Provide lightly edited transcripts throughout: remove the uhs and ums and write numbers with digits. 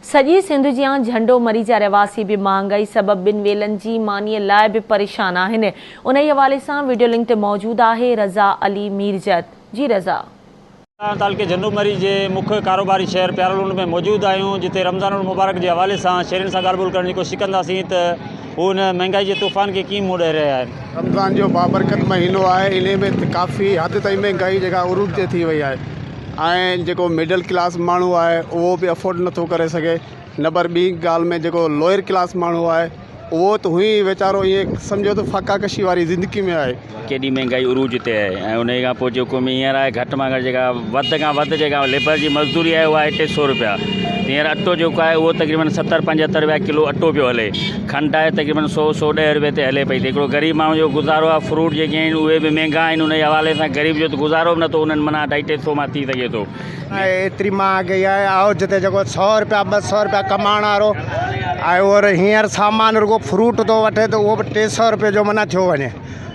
سڄي سنڌ جيان جهنڊو مري جا رهواسي به مهانگائي سبب ٻن ويلن جي مانيء لاء به پريشان آهن. انهي حوالي سان وڊيو لنڪ تي موجود آهي رضا علي ميرجت. جي رضا. اسان تعلقي جهنڊو مري جي مک ڪاروباري شهر پيارولنڊ ۾ موجود آهيون جتي رمضان المبارڪ جي حوالي سان شهرين سان ڳالهه ٻولهه ڪرڻ جي ڪوشش ڪنداسين ته هو ان مهنگائي جي طوفان کي ڪيئن منهن ڏئي رهيا آهن. رمضان جو بابرڪت مهينو آهي انهي ۾ ڪافي حد تائين مهنگائي جيڪا عروج تي ٿي وئي آهي. ۽ جيڪو مڊل ڪلاس ماڻهو آهي اهو به افورڊ نٿو ڪري سگهي نمبر ٻي ڳالهه ۾ جيڪو لوئر ڪلاس ماڻهو آهي اهو ته هونئن ئي ويچارو ائين سمجهو ته فاقا ڪشي واري زندگي ۾ آهي. ڪيڏي مهنگائي عروج تي آهي ۽ انهي کان پوء جيڪو به هينئر آهي گهٽ مان گهٽ جيڪا وڌ کان وڌ جيڪا ليبر جي مزدوري آهي اها آهي 300 روپيا هينئر اٽو جيڪو آهي اهو تقريبن 70 75 روپيا ڪلو اٽو پيو هلي کنڊ آهي تقريبن سو 110 روپئي تي هلي پئي ته هڪڙو غريب ماڻهو جو گذارو آهي فروٽ جيڪي آهن اهي به مهنگا آهن ان جي حوالي سان غريب جو ته گذارو به نٿو انهن معنيٰ اڍائي ٽي سو مان ٿي سگهي ٿو. ايتري مهانگائي آهي آئو جتي جيڪو سو روپيا 200 روپيا ڪمائڻ وارو آهي اهو هينئر سامان رڳو فروٽ ٿو وٺي ته اهو به 300 روپئي جو معنيٰ ٿيو وڃي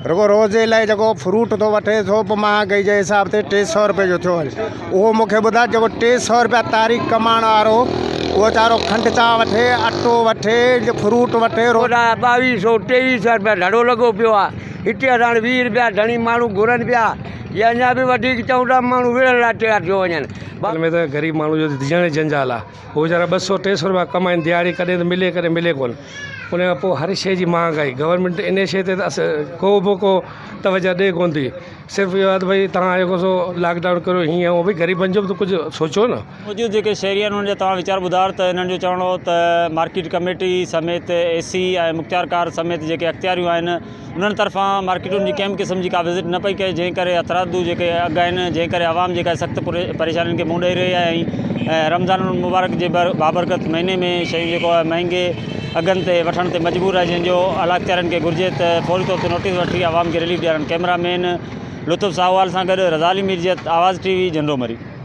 رڳو روزي لاء جيڪو فروٽ ٿو وٺي سو به مهانگائي جي حساب تي 300 روپئي جو ٿيو وڃي اهو مون کي ٻڌاء جيڪو 300 روپيا تاريخ ڪمائڻ وارو اهو ويچارو کنڊ چانهه وٺي اٽو وٺي فروٽ وٺي. هوڏانهن ٻاويهه سو ٽيويهه سو روپيا ڌڙو لڳو پيو آهي هتي اسان وٽ 20 روپيا ڌڻي ماڻهو گهرن پيا جي اڃا به وڌيڪ چئون ته ماڻهو وڙهڻ لاء تيار ٿيو وڃن. اصل ۾ ته غريب ماڻهو جو جيئڻ ئي جنجال آهي هو ويچارا 200 300 روپيا ڪمائين ديهاڙي ڪڏهن ته ملي ڪڏهن ملي ڪونه ان کان پوء هر شيء جي مهانگائي گورنمينٽ ان شيء تي ته ڪو به ڪو توجه ڏي ڪونه ٿي صرف اهو آهي ته ڀئي توهان جيڪو سو لاڪ ڊائون ڪريو هيئن هونئن ڀئي غريبن جو به ته ڪجهه سوچو نه. موجود جيڪي شهري آهن انهن جا توهان ويچار ٻڌا ته انهن جو چوڻ هو ته مارڪيٽ ڪميٽي سميت اي سي ۽ مختيارڪار سميت جيڪي اختياريون آهن انهن طرفان مارڪيٽن جي ڪنهن به قسم جي ڪا وزٽ نه پئي ڪئي جنهن ڪري هٿرادو جيڪي اگهه آهن جنهن ڪري عوام جيڪا سخت پريشانين کي منهن ڏئي رهي آهي ۽ رمضان المبارڪ جي بابرڪت مهيني ۾ شيون جيڪو آهي مهنگي اگهن تي وٺڻ تي مجبور آهي جنهن جو اعليٰ اختيارين کي گهرجي ته فوري طور تي نوٽيس وٺي عوام کي رليف ڏيارن ڪئميرا مين لطف ساهوال سان گڏ رضا علي ميرجت آواز ٽي وي جهنڊو مري.